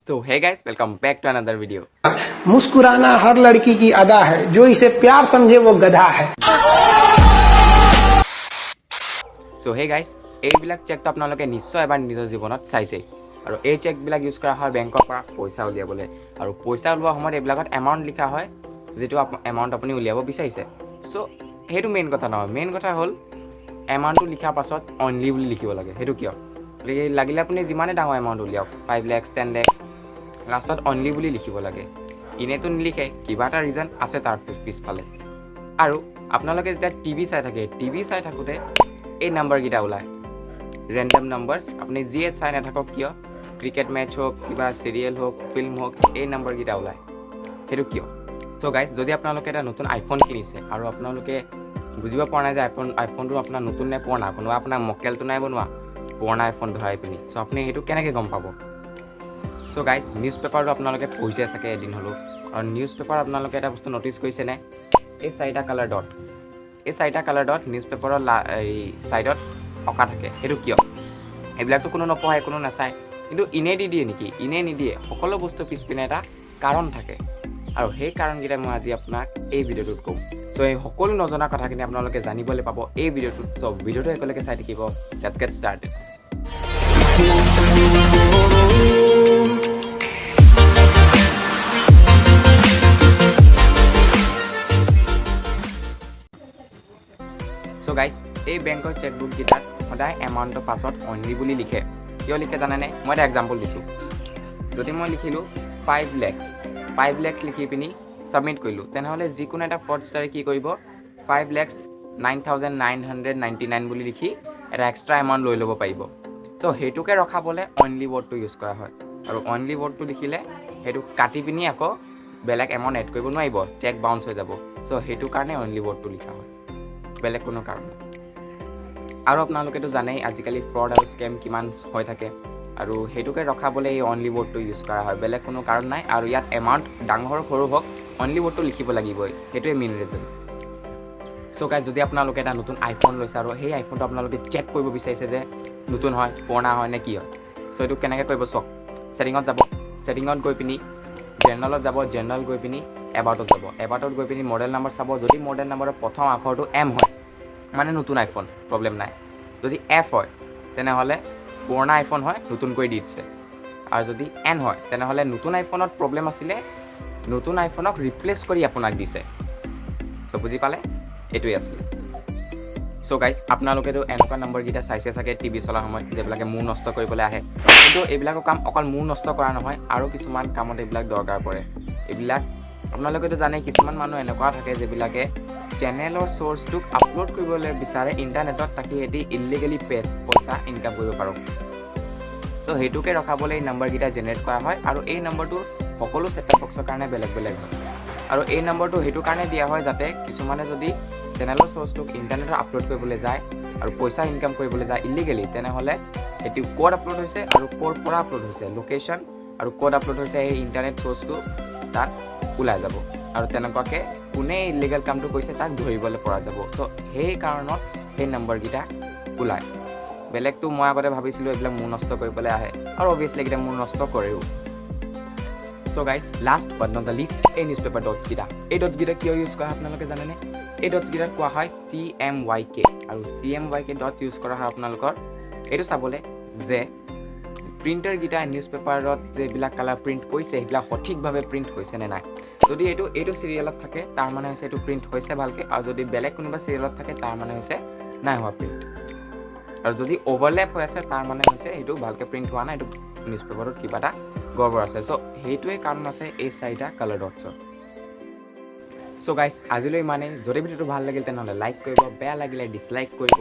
So hey guys, welcome back to another video. मुस्कुराना हर लड़की की अदा है, जो इसे प्यार समझे वो गधा है। চ' হে গাইজ, এইবিলাক চেকটো আপোনালোকে নিশ্চয় এবাৰ নিজৰ জীৱনত চাইছেই। আৰু এই চেকবিলাক ইউজ কৰা হয় বেংকৰ পৰা পইচা উলিয়াবলৈ। আৰু পইচা ওলোৱাৰ সময়ত এইবিলাকত এমাউণ্ট লিখা হয়, যিটো এমাউণ্ট আপুনি উলিয়াব বিচাৰিছে। চ' সেইটো মেইন কথা নহয়। মেইন কথা হ'ল এমাউণ্টটো লিখাৰ পাছত অনলি বুলি লিখিব লাগে। সেইটো কিয়? লাগিলে আপুনি যিমানে ডাঙৰ এমাউণ্ট উলিয়াওক, 5 লেক্স, 10 লেক্স, লাষ্টত অনলি বুলি লিখিব লাগে। এনেইতো নিলিখে, কিবা এটা ৰিজন আছে তাৰ পিছফালে। আৰু আপোনালোকে যেতিয়া টিভি চাই থাকে, টিভি চাই থাকোঁতে এই নাম্বাৰকেইটা ওলায়, ৰেণ্ডম নাম্বাৰ্ছ। আপুনি যিয়ে চাই নাথাকক কিয়, ক্ৰিকেট মেটচ হওক, কিবা চিৰিয়েল হওক, ফিল্ম হওক, এই নাম্বাৰকেইটা ওলায়। সেইটো কিয়? চ' গাইজ, যদি আপোনালোকে এটা নতুন আইফোন কিনিছে আৰু আপোনালোকে বুজিব পৰা নাই যে আইফোনটো আপোনাৰ নতুন নে পুৰণা, কোনোবা আপোনাৰ মক্কেলটো নাই বনোৱা পুৰণা আইফোন ধৰাই পিনি, চ' আপুনি সেইটো কেনেকৈ গম পাব? চ' গাইজ, নিউজ পেপাৰটো আপোনালোকে পঢ়িছে চাগে এদিন হ'লেও। আৰু নিউজ পেপাৰ আপোনালোকে এটা বস্তু ন'টিছ কৰিছেনে? এই চাৰিটা কালাৰ ডট, এই চাৰিটা কালাৰ ডট নিউজ পেপাৰৰ এই ছাইডত অঁকা থাকে। সেইটো কিয়? এইবিলাকতো কোনো নপঢ়ে, কোনো নাচায়, কিন্তু এনেই দি দিয়ে নেকি? এনেই নিদিয়ে। সকলো বস্তু পিছপিনে এটা কাৰণ থাকে আৰু সেই কাৰণকেইটা মই আজি আপোনাক এই ভিডিঅ'টোত ক'ম। চ' এই সকলো নজনা কথাখিনি আপোনালোকে জানিবলৈ পাব এই ভিডিঅ'টোত। চ' ভিডিঅ'টো একেলগে চাই থাকিব। Let's get started. So guys, এই বেংকৰ চেকবুককেইটাত সদায় এমাউণ্টৰ পাছত অনলি বুলি লিখে। কিয় লিখে জানেনে? মই এটা এক্সাম্পল দিছোঁ। যদি মই লিখিলোঁ 5 লেক্স, 5 লেক্স লিখি পিনি ছাবমিট কৰিলোঁ, তেনেহ'লে যিকোনো এটা ফ্ৰডষ্টাৰে কি কৰিব? 5,09,999 বুলি লিখি এটা এক্সট্ৰা এমাউণ্ট লৈ ল'ব পাৰিব। চ' সেইটোকে ৰখাবলৈ অনলি ৱৰ্ডটো ইউজ কৰা হয়। আৰু অনলি ৱৰ্ডটো লিখিলে সেইটো কাটি পিনি আকৌ বেলেগ এমাউণ্ট এড কৰিব নোৱাৰিব, চেক বাউন্স হৈ যাব। চ' সেইটো কাৰণে অনলি ৱৰ্ডটো লিখা হয়, বেলেগ কোনো কাৰণ নাই। আৰু আপোনালোকেতো জানেই আজিকালি ফ্ৰড আৰু স্কেম কিমান হৈ থাকে। আৰু সেইটোকে ৰখাবলৈ এই অনলি ৱৰ্ডটো ইউজ কৰা হয়, বেলেগ কোনো কাৰণ নাই। আৰু ইয়াত এমাউণ্ট ডাঙৰ সৰু হওক, অনলি ৱৰ্ডটো লিখিব লাগিবই, সেইটোৱে মেইন ৰিজন। চ' গাইজ, যদি আপোনালোকে এটা নতুন আইফোন লৈছে আৰু সেই আইফোনটো আপোনালোকে চেক কৰিব বিচাৰিছে যে নতুন হয়, পুৰণা হয় নে কি হয়, চ' এইটো কেনেকৈ কৰিব চাওক। ছেটিঙত যাব, ছেটিঙত গৈ পিনি জেনেৰেলত যাব, জেনেৰেল গৈ পিনি এবাউটত যাব, এবাউটত গৈ পিনি মডেল নাম্বাৰ চাব। যদি মডেল নাম্বাৰৰ প্ৰথম আখৰটো এম হয়, মানে নতুন আইফোন, প্ৰব্লেম নাই। যদি এফ হয়, তেনেহ'লে পুৰণা আইফোন হয়, নতুনকৈ দি দিছে। আৰু যদি এন হয়, তেনেহ'লে নতুন আইফোনত প্ৰব্লেম আছিলে, নতুন আইফোনক ৰিপ্লেচ কৰি আপোনাক দিছে। চ' বুজি পালে? এইটোৱে আছিলে। চ' গাইজ, আপোনালোকেতো এনেকুৱা নম্বৰকেইটা চাইছে চাগে টিভি চলাৰ সময়ত, যিবিলাকে মূৰ নষ্ট কৰিবলৈ আহে। কিন্তু এইবিলাকৰ কাম অকল মূৰ নষ্ট কৰা নহয়, আৰু কিছুমান কামত এইবিলাক দৰকাৰ পৰে। এইবিলাক আপোনালোকেতো জানে, কিছুমান মানুহ এনেকুৱা থাকে যিবিলাকে চেনেলৰ চ'ৰ্চটোক আপলোড কৰিবলৈ বিচাৰে ইণ্টাৰনেটত, তাকি সিহঁতি ইলিগেলি পইচা ইনকাম কৰিব পাৰক। চ' সেইটোকে ৰখাবলৈ এই নম্বৰকেইটা জেনেৰেট কৰা হয়। আৰু এই নম্বৰটো সকলো ছেটআপ বক্সৰ কাৰণে বেলেগ বেলেগ হয়। আৰু এই নম্বৰটো সেইটো কাৰণে দিয়া হয় যাতে কিছুমানে যদি চেনেলৰ চ'ৰ্চটোক ইণ্টাৰনেটত আপলোড কৰিবলৈ যায় আৰু পইচা ইনকাম কৰিবলৈ যায় ইলিগেলি, তেনেহ'লে সেইটো ক'ত আপলোড হৈছে আৰু ক'ৰ পৰা আপলোড হৈছে, লোকেশ্যন আৰু ক'ত আপলোড হৈছে, সেই ইণ্টাৰনেট চ'ৰ্চটো তাত ওলাই যাব। আৰু তেনেকুৱাকৈ কোনে ইলিগেল কামটো কৰিছে তাক ধৰিবলৈ পৰা যাব। চ' সেই কাৰণত সেই নম্বৰকেইটা ওলায়। বেলেগটো মই আগতে ভাবিছিলোঁ এইবিলাক মূৰ নষ্ট কৰিবলৈ আহে আৰু অভিয়াছলি এইকেইটা মূৰ নষ্ট কৰেও। So guys, last but not the least, এই নিউজ পেপাৰ ডটছকেইটা, এই ডটছকেইটা কিয় ইউজ কৰা হয় আপোনালোকে জানেনে? এই ডটছকেইটাক কোৱা হয় চিএমৱাইকে। আৰু চিএমৱাইকে ডটছ ইউজ কৰা হয় আপোনালোকৰ এইটো চাবলৈ যে প্ৰিণ্টাৰকেইটা নিউজ পেপাৰত যিবিলাক কালাৰ প্ৰিণ্ট কৰিছে, সেইবিলাক সঠিকভাৱে প্ৰিণ্ট হৈছে নে নাই। যদি এইটো চিৰিয়েলত থাকে, তাৰ মানে হৈছে এইটো প্ৰিণ্ট হৈছে ভালকৈ। আৰু যদি বেলেগ কোনোবা চিৰিয়েলত থাকে, তাৰ মানে হৈছে নাই হোৱা প্ৰিণ্ট। আৰু যদি অভাৰলেপ হৈ আছে, তাৰ মানে হৈছে সেইটো ভালকৈ প্ৰিণ্ট হোৱা নাই, এইটো নিউজ পেপাৰটোত কিবা এটা গড়বড় আছে। চ' সেইটোৱে কাৰণ আছে এই চাৰিটা কালাৰ ডটছৰ। চ' গাইজ, আজিলৈ ইমানেই। যদি ভিডিঅ'টো ভাল লাগিল, তেনেহ'লে লাইক কৰিব, বেয়া লাগিলে ডিছলাইক কৰিব।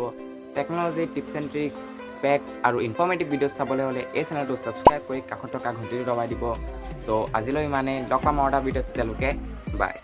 Technology tips and tricks, facts আৰু ইনফৰ্মেটিভ ভিডিঅ'ছ চাবলৈ হ'লে এই চেনেলটো ছাবস্ক্ৰাইব কৰি কাষত থকা ঘণ্টিটো দবাই দিব। চ' আজিলৈ ইমানেই। লগ পাম আৰু এটা ভিডিঅ'ত। তেতিয়ালৈকে বাই।